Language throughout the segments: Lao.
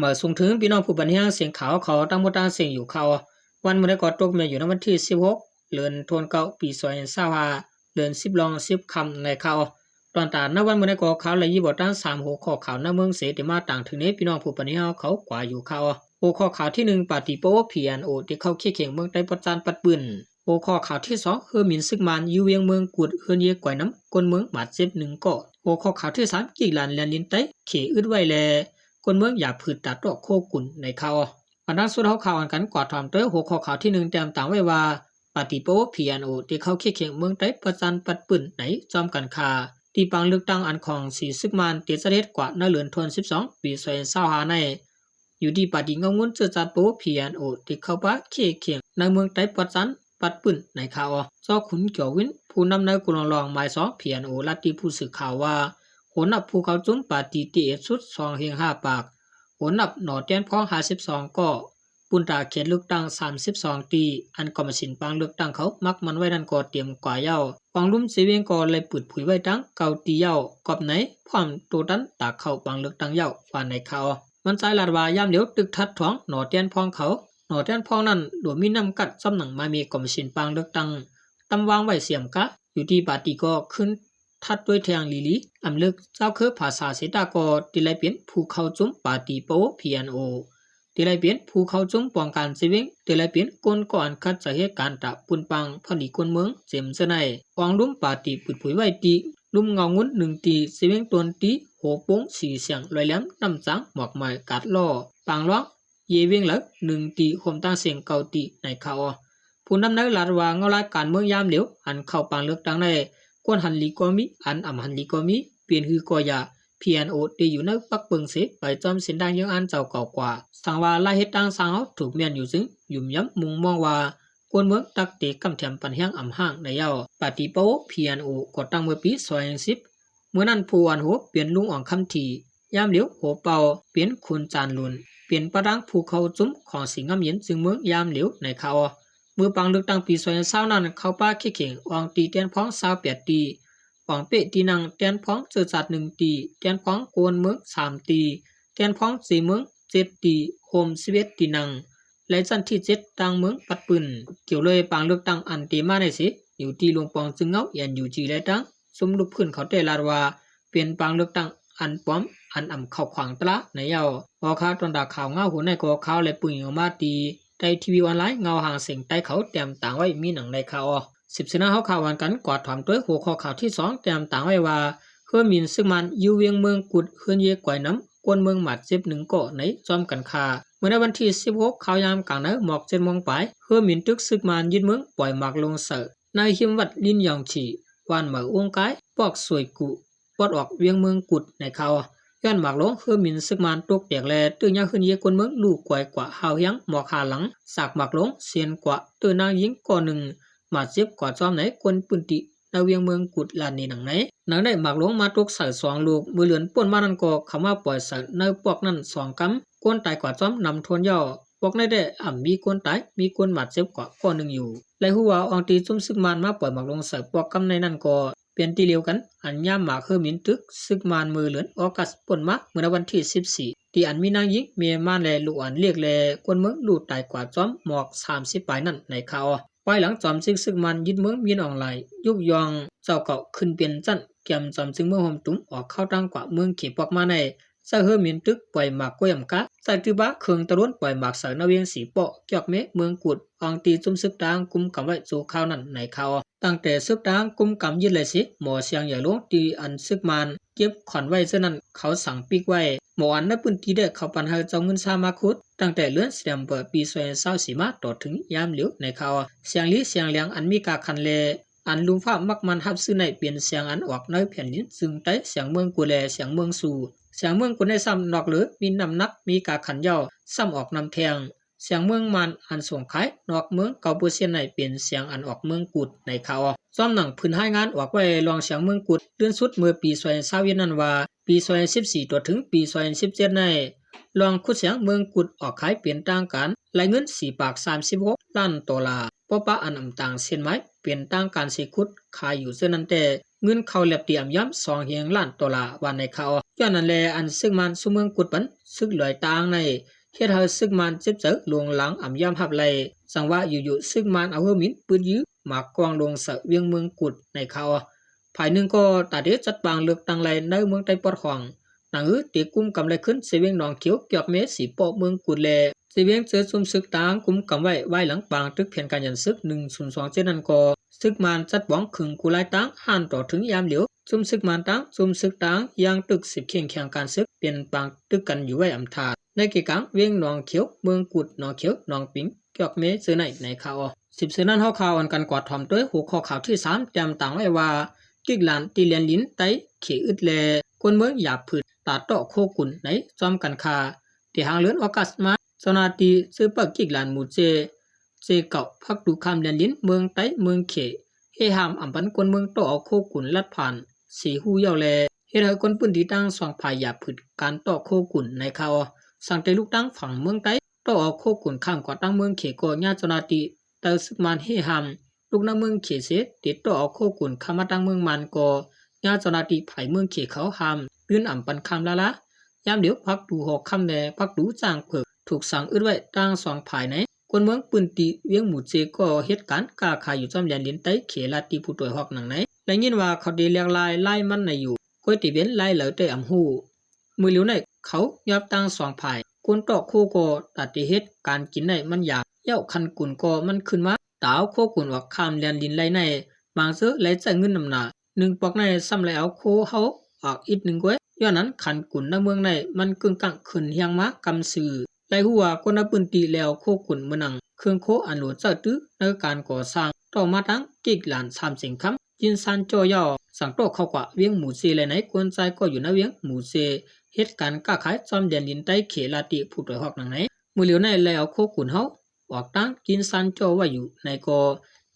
ມາສົ່ງເຖິງພີ່ນ້ອງຜູ້ບັນແຮງສຽງຂ່າວເຂົາ ທັງໝົດທັງເສັງຢູ່ຂ່າວ. ວັນມື້ໃດກໍຕົກແມ່ນຢູ່ໃນວັນທີສິບຫົກ ເດືອນໂທນເກົ້າ ປີສອງພັນຊາວຫ້າ ເດືອນສິບລອງສິບຄ່ຳໃນຂ່າວ. ຕອນຕານໃນວັນມື້ໃດກໍຂ່າວລະຍິບເອົາຕັ້ງສາມຫົວຂໍ້ຂ່າວໃນເມືອງເສ ທີ່ມາຕາງເຖິງໃນພີ່ນ້ອງຜູ້ບັນແຮງເຮົາເຂົາກວ່າຢູ່ຂ່າວ. ຫົວຂໍ້ຂ່າວທີໜຶ່ງ ປາຕີປະໂອ ພີແອນໂອ ທີ່ເຂົ້າຄຽງເມືອງໃຕ້ປະຈັນປັດປືນ. ຫົວຂໍ້ຂ່າວທີສອງ ເຮີມິນຊຶກມານຢູ່ວຽງເມືອງກຸດ ເຮືອນເຢກວາຍນຳ ຄົນເມືອງບາດເຈັບໜຶ່ງເກາະ. ຫົວຂໍ້ຂ່າວທີສາມ ກີກຫຼານແລນດິນໃຕ້ ເຂອອຶດໄວ້ແລ ຄົນເມືອງຢາຜືດຕາເຕາະໂຄກຸນໃນຂ່າວ. ອັນດັງສຸດເຮົາຂ່າວອັນກັນກວາດຖອມໂດຍຫົວຂໍ້ຂ່າວທີໜຶ່ງ ແຕ້ມຕາງໄວ້ວ່າ ປາຕີປະໂອ ພີແອນໂອ ທີ່ເຂົ້າຄຽງເມືອງໃຕ້ປະຈັນປັດປືນໃນຈອມການຄ້າ ທີ່ປາງເລືອກຕັ້ງອັນຂອງສີຊຶກມານ ທີ່ຈະເຮັດກວ່າໃນເດືອນໂທນສິບສອງ ປີສອງພັນຊາວຫ້າໃນ ຢູ່ທີ່ປາຕີເງົາງຸ່ນເຊື້ອຊາດໂປ ພີແອນໂອ ທີ່ເຂົ້າປະເຄຄຽງໃນເມືອງໃຕ້ປະຈັນປັດປືນໃນຂ່າວ. ຈໍຂຸນ ກຽວວິນ ຜູ້ນຳໃນກົມລອງລອງໝາຍສອງ ພີແອນໂອ ລາດທີ່ຜູ້ສື່ຂ່າວວ່າ ໂຫນນັບຜູ້ເຂົ້າຈຸມປາຕີທີ່ເອດສຸດສອງແຫ່ງຫ້າປາກ, ໂຫນນັບໜໍແຕນພອງຫ້າສິບສອງເກາະ, ປຸນຕາເຂດເລືອກຕັ້ງສາມສິບສອງຕີ ອັນກຳມະສິນປາງເລືອກຕັ້ງເຂົາມັກໝັ້ນໄວ້ນັ້ນກໍຕຽມກວ່າແລ້ວ. ອອງລຸມເຊວຽງກໍໄດ້ປຶດຜຸຍໄວ້ຕັ້ງເກົ້າຕີແລ້ວ, ກອບໃນພ້ອມໂຕຕັນຕາເຂົ້າປາງເລືອກຕັ້ງແລ້ວ ວ່າໃນຂ່າວ. ມັນຊາຍລາດວ່າ ຍາມຫຼຽວຕຶກທັດຖອງໜໍແຕນພອງເຂົາ, ໜໍແຕນພອງນັ້ນຫຼວມມີນ້ຳກັດຊຳໜັງມາມີກຳມະສິນປາງເລືອກຕັ້ງ ຕຳວາງໄວ້ສຽມກະ ຢູ່ທີ່ປາຕີກໍຂຶ້ນທັດດ້ວຍແທ່ງລີລີ ອຳເລິກເຈົ້າຄືພາສາເສຕາກໍທີ່ໄດ້ເປັນຜູ້ເຂົ້າຈຸມປາຕີປະໂອ ພີແອນໂອ ທີ່ໄດ້ເປັນຜູ້ເຂົ້າຈຸມປ້ອງກັນເຊວຽງ ທີ່ໄດ້ເປັນກົນກໍອັນຂັດໃຈເຫດການຕະປຸນປັງພະນີຄົນເມືອງເຈັມເສືອໃນ ອອງລຸມປາຕີປຶດຜຸຍໄວ້ທີ່ລຸ່ມເງົາງຸ່ນໜຶ່ງຕີ ເຊວຽງຕົນຕີ ໂຫໂປ່ງສີສຽງລອຍແຫຼມ ນ້ຳຈາງໝອກໄມ້ກາດລໍ້ ປາງລອງ ເຢວຽງເລີາໜຶ່ງຕີ ໂຮມຕັ້ງເສັງເກົ້າຕີໃນຂ່າວ. ຜູ້ນຳໃນລັດວ່າ ເງົາລາຍການເມືອງຍາມຫຼຽວ ອັນເຂົ້າປາງເລືອກຕັ້ງໃນ ຄົນຫັນດີກໍມີ ອັນອຳຫັນດີກໍມີ ເປັນຫືກໍຢ່າ ພີແອນໂອ ທີ່ຢູ່ໃນປັກເບິ່ງເສ ໄປຈອມເສັ້ນທາງຍັງອັນເຈົ້າເກົ່າກວ່າ ສັງວ່າລາຍເຮັດຕັ້ງສ້າງເຮົາຖືກແມ່ນຢູ່ຈຶ່ງ ຫຍຸມຢຳມຸງມອງວ່າ ຄົນເມືອງຕັກເຕກຳແຖມປັນແຮງອຳຫ້າງໃນເຍົາ. ປາຕີປະໂອ ພີແອນໂອ ກໍ່ຕັ້ງເມື່ອປີສອງພັນສິບ ເມື່ອນັ້ນຜູ້ອ່ອນໂຫເປັນລຸງອອງຄຳຖີ່ ຍາມຫຼຽວໂຫເປົ່າເປັນຂຸນຈານລຸນ ເປັນປະທານຜູ້ເຂົ້າຈຸມຂອງສີງາມເຢັນຈຶ່ງເມືອງຍາມຫຼຽວໃນຂ່າວ. ເມື່ອປາງເລືອກຕັ້ງປີສອງພັນຊາວນັ້ນ ເຂົ້າປະເຄຄຽງ ອອງຕີແຕນພອງຊາວແປດຕີ, ອອງເປະຕີນັ່ງແຕນພອງເຈີຈັດໜຶ່ງຕີ, ແຕນພອງໂກນເມືອງສາມຕີ, ແຕນພອງເຈເມືອງເຈັດຕີ, ໂຮມສິບເອັດຕີນັ່ງ ແລະ ຊັ້ນທີເຈັດ ຕ່າງເມືອງປັດປືນ. ກ່ຽວເລີຍປາງເລືອກຕັ້ງອັນເຕມາໃນເສ ຢູ່ທີ່ລວງປອງຈຶ່ງເງົາ ເອັນ ຢູ ຈີ ແລະ ຕ່າງ ສົມລຸກພື້ນເຂົາແຕ່ລາດວ່າ ເປັນປາງເລືອກຕັ້ງອັນປອມ ອັນອຳເຂົ້າຂວາງຕະຫຼາດໃນເຍົາ. ອອກຂ່າວຕອນດາຂ່າວເງົາຫົວໃນກໍຂ່າວ ແລະ ປຶງອອກມາທີ່ໄທທີວີອອນລາຍ ເງົາຫາງເສັງໃຕ້ເຂົາແຕ້ມຕາງໄວ້ມີໜັງໃນຂ່າວ. ສິບຊະນະເຮົາຂ່າວອັນກັນກວາດຖອມໂດຍຫົວຂໍ້ຂ່າວທີສອງ ແຕ້ມຕາງໄວ້ວ່າ ເຮືອມິນຊຶກມານຢູ່ວຽງເມືອງກຸດ ເຮືອນເຢກວາຍນຳ ຄົນເມືອງບາດເຈັບໜຶ່ງເກາະໃນຈອມການຄ້າ. ເມື່ອໃນວັນທີສິບຫົກ ຂ່າວຍາມກາງໃນໝອກເຈັດໂມງປາຍ ເຮືອມິນຕຶກຊຶກມານຍຶດເມືອງ ປ່ອຍໝາກລົງໃສ່ ໃນຮິມວັດລິນຢອງຊີ ບ້ານເໝີອົງກາຍ ປອກສວຍກຸ ປອດອອກວຽງເມືອງກຸດໃນຂ່າວ. ຍ້ອນໝາກລົງເຮືອມິນຊຶກມານຕົກແຕກ ແລະ ຕື້ຍາວເຮືອນເຢກຄົນເມືອງລູກກວາຍກວ່າຫ້າວຮຽງ ໝອກຫ້າຫຼັງ ສາກໝາກລົງເຊນກວ່າ ຕື້ນາງຍິງກໍໜຶ່ງ ບາດເຈັບກວ່າຈອມໃນຄົນພື້ນທີ່ ໃນວຽງເມືອງກຸດລາດນີ້ໜັງໃນ. ໜັງໃນໝາກລົງມາຕົກໃສ່ສອງລູກ ເມື່ອເດືອນປົນມານັ້ນກໍເຂົ້າມາປ່ອຍໃສ່ໃນປອກນັ້ນສອງກຳ ຄົນຕາຍກວ່າຈອມນຳທວນເຍົາ. ປອກໃນແດ່ອຳມີຄົນຕາຍ ມີຄົນບາດເຈັບກວ່າກໍໜຶ່ງຢູ່. ແລະ ຮູ້ວ່າອອງທີ່ຈຸ້ມຊຶກມານມາປ່ອຍໝາກລົງໃສ່ປອກກຳໃນນັ້ນກໍ ເປັນທີ່ລຽວກັນ ອັນຍາມໝາກເຮີມິນຕຶກຊຶກມານເມື່ອເດືອນອອກກັສປົນມາ ເມື່ອໃນວັນທີສິບສີ່ ທີ່ອັນມີນາງຍິງແມ່ມານ ແລະ ລູກອັນເລກ ແລະ ຄົນເມືອງລູກຕາຍກວ່າຈອມໝອກສາມສິບປາຍນັ້ນໃນຂ່າວ. ພາຍຫຼັງຈອມຊຶກຊຶກມານຍຶດເມືອງມິນອອງລາຍ ຍຸກຍ່ອງເຈົ້າເກົ່າຂຶ້ນເປັນຈັນ ກຽມຈອມຊຶກເມືອງໂຮມຕຸມອອກເຂົ້າທາງກວ່າເມືອງເຂປອກມາໃນ ໃຊ້ເຮືອມິນຕຶກປ່ອຍໝາກກ້ວຍອຳກາ ໃຊ້ຕື້ບ້າເຄື່ອງຕະລຸນປ່ອຍໝາກໃສ່ນະວຽງສີເປາະ ກຽກເມ ເມືອງກຸດ ອອງທີ່ຈຸ້ມຊຶກຕາງກຸມກຳໄວ້ຊົ່ວຄາວນັ້ນໃນຂ່າວ. ຕັ້ງແຕ່ຊຶກຕາງກຸມກຳຍຶດໄລເສ ໝໍສຽງໃຫຍ່ລົງທີ່ອັນຊຶກມານເກັບຂອນໄວ້ເທື່ອນັ້ນ ເຂົາສັ່ງປິກໄວ້. ໝໍອັນໃນພື້ນທີ່ໄດ້ເຂົ້າປັນໃຫ້ເຈົ້າເງິນຊາມາຂຸດ ຕັ້ງແຕ່ເດືອນເຊັບເຕັມເປີ ປີສອງພັນຊາວສີ່ມາ ຕໍ່ເຖິງຍາມຫຼຽວໃນຂ່າວ. ສຽງຫຼີສຽງແຫຼງອັນມີກາຂັນແລ ອັນລຸມຟ້າມັກມັນຮັບຊື່ໃນເປັນສຽງອັນອອກໃນແຜ່ນດິນຈຶ່ງໃຕ້ສຽງເມືອງກຸດ ແລະ ສຽງເມືອງຊູ. ສຽງເມືອງກຸດໃນຊ້ຳນອກເຫຼືອມີນ້ຳໜັກມີກາຂັນເຍົາ ຊ້ຳອອກນຳແທ່ງ. ສຽງເມືອງມານອັນສົ່ງຂາຍນອກເມືອງເກົ້າເປີເຊັນໃນເປັນສຽງອັນອອກເມືອງກຸດໃນຂ່າວ. ຊ້ອມໜັງຜືນລາຍງານອອກໄວ້ລອງສຽງເມືອງກຸດ ເລື່ອນສຸດເມື່ອປີສອງພັນຊາວເອັດນັ້ນວ່າ ປີສອງພັນສິບສີ່ຕໍ່ເຖິງປີສອງພັນສິບເຈັດໃນ ລອງຂຸດສຽງເມືອງກຸດອອກຂາຍເປັນທາງການ ລາຍເງິນສີ່ປາກສາມສິບຫົກລ້ານໂຕລາ ເພາະປະອັນອຳຕາງເຊັນໝາຍເປັນທາງການຊິຂຸດຂາຍຢູ່ເທື່ອນັ້ນແຕ່ ເງິນເຂົ້າແລັບທີ່ອຳຍອມສອງແຫ່ງລ້ານໂຕລາ ວ່າໃນຂ່າວ. ຍ້ອນນັ້ນແລ ອັນເສິກມານຊຸມເມືອງກຸດປັນເສິກຫຼວຍຕາງໃນ ເຮັດໃຫ້ເສິກມານເຈັບໃຈ ລົງຫຼັງອຳຍອມຮັບໄລ່ ຈັ່ງວ່າຢູ່ໆເສິກມານເອົາເຮືອບິນປືນຢື້ໝາກກອງລົງໃສ່ວຽງເມືອງກຸດໃນຄາວ. ຝ່າຍໜຶ່ງກໍຕາເຕຈັດຕັ້ງເລືອກຕັ້ງໄລ່ໃນເມືອງໃຕ້ປອດຫ້ອງ ໜັງອື້ເຕກຸມກຳໄລ່ຂຶ້ນເຊວຽງໜອງຂຽວ ກຽກເມສີເປາະເມືອງກຸດ ແລະ ເຊວຽງເຈີຊຸມເສິກຕ່າງກຸມກຳໄວ້ ວາຍຫຼັງປາງຕຶກແຜນການຢັນເສິກໜຶ່ງສູນສອງເຈັດນັ້ນກໍ ເສິກມານຈັດປອງເຄິ່ງຄູລາຍຕ່າງ ຫັນຕໍ່ເຖິງຍາມຫຼຽວ ຊຸມເສິກມານຕ່າງ ຊຸມເສິກຕ່າງ ຍັງຕຶກສືບເຄັ່ງແຂ່ງການເສິກ ເປັນປາງຕຶກກັນຢູ່ໄວ້ອຳທາ ໃນເກກາງວຽງໜອງຂຽວ ເມືອງກຸດ ໜອງຂຽວ ໜອງປິງ ກຽກເມເຈີໃນໃນຄາວ. ສິບເສືອນັ້ນ ເຮົາຂ່າວອັນກັນກວາດຖອມດ້ວຍຫົວຂໍ້ຂ່າວທີສາມ ແຕ້ມຕາງໄວ້ວ່າ ກິກຫຼານຕີແລນລິນໄຕ້ເຂອຶດ ແລະ ຄົນເມືອງຢາບຜືດ ຕາເຕາະໂຄກຸນໃນຈອມກັນຄາ. ແຕ່ຫາງເດືອນອອກັສມາ ເຈົ້າໜ້າທີ່ເຈີປາກກິກຫຼານໝູ່ເຈ ເຈເກົ້າ ພັກຕູຂ້າມແດນດິນເມືອງໄຕ້ເມືອງເຂ ເຮຫ້າມອຳພັນຄົນເມືອງເຕາະເອົາໂຄກຸນລັດຜ່ານເສຮູ້ເຍົາ ແລະ ເຮັດໃຫ້ຄົນພື້ນທີ່ທັງສອງຝ່າຍຢາບຜືດການເຕາະໂຄກຸນໃນຄາວ. ສັງແຕ່ລູກທາງຝັ່ງເມືອງໄຕ້ເຕາະເອົາໂຄກຸນຂ້າມກວ່າທາງເມືອງເຂ ກໍຍາມເຈົ້າໜ້າທີ່ ເຕີເສິກມານເຮຫ້າມ ລູກນາເມືອງເຂເສ ເຕະເຕາະເອົາໂຄກຸນຂ້າມມາທາງເມືອງມານ ກໍຍາມເຈົ້າໜ້າທີ່ຝ່າຍເມືອງເຂເຂົາຫ້າມ ຍື່ນອຳປັນຂ້າມລ້າໆ. ຍາມດຽວພັກຕູຫໍຄຳ ແລະ ພັກຕູຊ້າງເຜິກ ຖືກສັງອຶດໄວ້ທັງສອງຝ່າຍໃນ. ຄົນເມືອງພື້ນທີ່ວຽງໝູ່ເຈ ກໍເຮັດການຄ້າຂາຍຢູ່ຈອມແດນດິນໄຕ້ເຂ ລາດທີ່ຜູ້ຕວດຮອກໜັງໃນ ໄດ້ຍິນວ່າເຂົາໄດ້ແລກລາຍລາຍມັນໃນຢູ່ ກໍໄດ້ເປັນລາຍເລີແຕ່ອຳຮູ້. ມື້ຫຼຽວໃນເຂົາຍອມທັງສອງຝ່າຍ ຄົນເຕາະໂຄກໍຕັດໄດ້ເຮັດການກິນໄດ້ມັນຢາກ ແລ້ວຄັນກຸນກໍມັນຂຶ້ນມາ ຕາເອົາໂຄກຸນອອກຂ້າມແດນດິນໄດ້ໃນ ບາງເທື່ອໄດ້ຈ່າຍເງິນນຳໜ້າ ໜຶ່ງປອກໃນຊ້ຳໄດ້ເອົາໂຄເຮົາອອກອີກໜຶ່ງກ້ວຍ. ຍ້ອນນັ້ນຄັນກຸນໃນເມືອງໃນມັນກຶ້ງກັ້ງຂຶ້ນຮຽງມາກຳຊື່ ໄດ້ຮູ້ວ່າຄົນໃນພື້ນທີ່ແລ້ວໂຄກຸນເມືອງໜັງ ເຄື່ອງໂຄອັນໂຫຼໃຊ້ຕື້ໃນການກໍ່ສ້າງ ຕໍ່ມາທາງກິກຫຼານຊາມເສັງຄຳ ຈິນຊານຈໍ່ເຍົາ ສັງໂຕເຂົ້າກວ່າວຽງໝູ່ເຈ ແລະ ໃນຄົນຊາຍກໍຢູ່ໃນວຽງໝູ່ເຈ ເຮັດການຄ້າຂາຍຈອມແດນດິນໄຕ້ເຂ ລາດທີ່ຜູ້ຕວດຮອກໜັງໃນ. ມື້ຫຼຽວໃນໄດ້ເອົາໂຄກຸນເຮົາອອກທາງຈິນຊານຈໍ່ໄວ້ຢູ່ໃນກໍ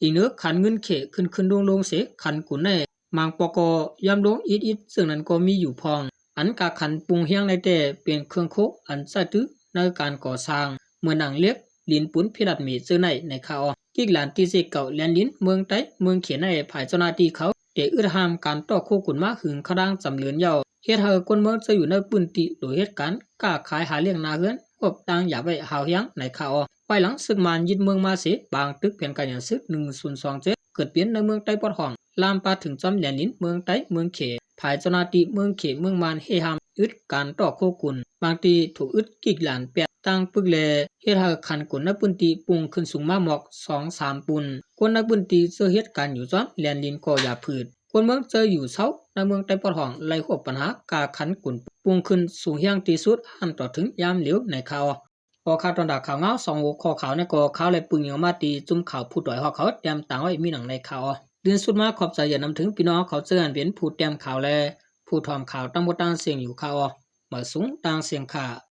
ອີງເໜືອຂັນເງິນເຂຂຶ້ນໆລົງໆເສ ຂັນກຸນໃນ ບາງປອກກໍຍອມລົງອິດໆ ເຊິ່ງນັ້ນກໍມີຢູ່ພ້ອມ ອັນກາຂັນປຸງຮຽງໄດ້ແຕ່ເປັນເຄື່ອງໂຄອັນໃຊ້ຕື້ໃນການກໍ່ສ້າງ ເໝືອນໜັງເຫຼັກ ດິນປຸນ ເພລາດເມ ເຈີໃນໃນຄາວ. ກິກຫຼານທີ່ເຈເກົ້າແລນລິນເມືອງໄຕ້ເມືອງເຂໃນ ຝ່າຍເຈົ້າໜ້າທີ່ເຂົາໄດ້ອຶດຫ້າມການເຕາະໂຄກຸນມາຫຶງຄະດາງຈຳເລີນຍາວ ເຮັດໃຫ້ຄົນເມືອງເຈີຢູ່ໃນພື້ນທີ່ໂດຍເຮັດການຄ້າຂາຍຫາລ້ຽງໜ້າເຮືອນ ຮວບຕ່າງຢາໄວ້ຫາວແຮງໃນຄາວ. ພາຍຫຼັງເສິກມານຍຶດເມືອງມາເສ ບາງຕຶກແຜນການຢັນເສິກໜຶ່ງສູນສອງເຈັດ ເກີດເປັນໃນເມືອງໄຕ້ປອດຫ້ອງ ລາມປາເຖິງຈອມແດນດິນເມືອງໄຕ້ເມືອງເຂ ຝ່າຍເຈົ້າໜ້າທີ່ເມືອງເຂເມືອງມານເຮຫ້າມອຶດການເຕາະໂຄກຸນ ບາງທີ່ຖືກອຶດກິກຫຼານແປດຕ່າງປຶກ ແລະ ເຮັດໃຫ້ຂັນກຸນໃນພື້ນທີ່ປຸງຂຶ້ນສູງມາໝອກສອງສາມປຸນ. ຄົນໃນພື້ນທີ່ເຈີເຮັດການຢູ່ຈອມແດນດິນກໍຢາບຜືດ ຄົນເມືອງເຈີຢູ່ເຊົາໃນເມືອງໄຕ້ປອດຫ້ອງ ໄດ້ພົບບັນຫາກາຂັນກຸນປຸງຂຶ້ນສູງຮຽງທີ່ສຸດ ຫັນຕໍ່ເຖິງຍາມຫຼຽວໃນຄາວ. ກໍຂ່າວຕອນດາກຂ່າວເງົາ ສອງຫົວຂໍ້ຂ່າວໃນກໍຂ່າວ ແລະ ປຶງຍອງມາຕີຈຸ່ມຂ່າວຜູ້ຕວດຮອກເຂົາ ແຕ້ມຕາງໄວ້ມີໜັງໃນຄາວ. ຕື່ນສຸດມາຂອບໃຈຢ່ານຳເຖິງພີ່ນ້ອງເຂົາເຈີອັນເປັນຜູ້ແຕ້ມຂ່າວ ແລະ ຜູ້ຖອມຂ່າວ ທັງໝົດທັງເສັງຢູ່ຄາວ. ມາສູງຕ່າງເສັງຄ່າ